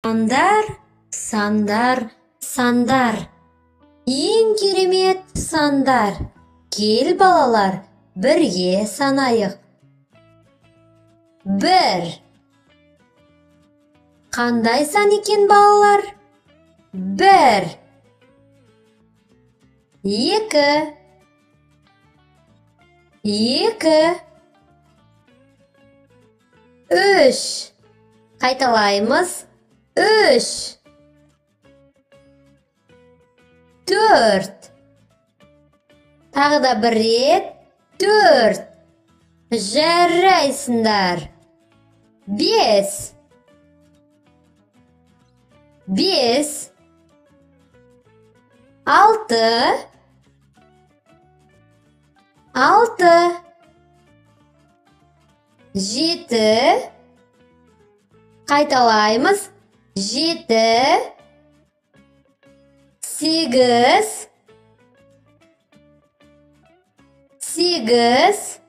Сандар, сандар, сандар. Ең керемет сандар. Кел балалар, бірге санайық. 1. Қандай сан екен балалар? 1. 2. 2. 3. Қайталаймыз. 3. 4. Тағы да бір рет. 4. Жарайсыңдар. 5. 5. 6. 6. 7. Қайталаймыз. 7. 8. 8.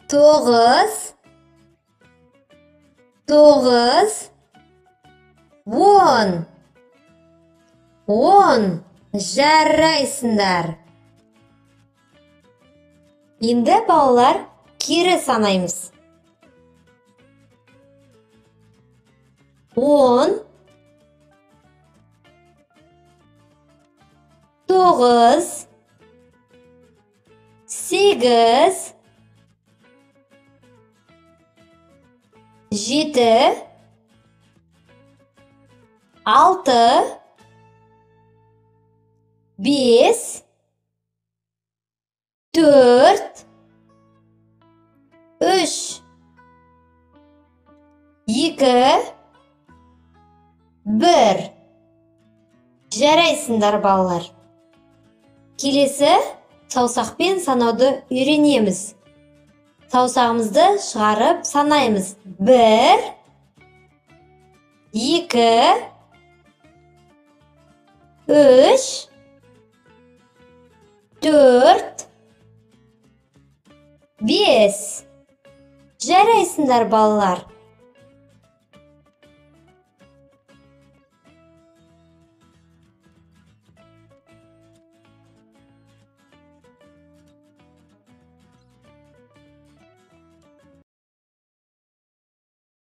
9. 9. 10. 10. Жарайсыңдар. Енді балалар кері санаймыз. 10. 9. 8. 7. 6. 5. 4. 3. 2. 1. Жарайсыңдар балалар. Келесі саусақпен санауды үйренеміз. Саусағымызды шығарып санаймыз. 1, 2, 3, 4, 5. Жарайсыңдар балалар.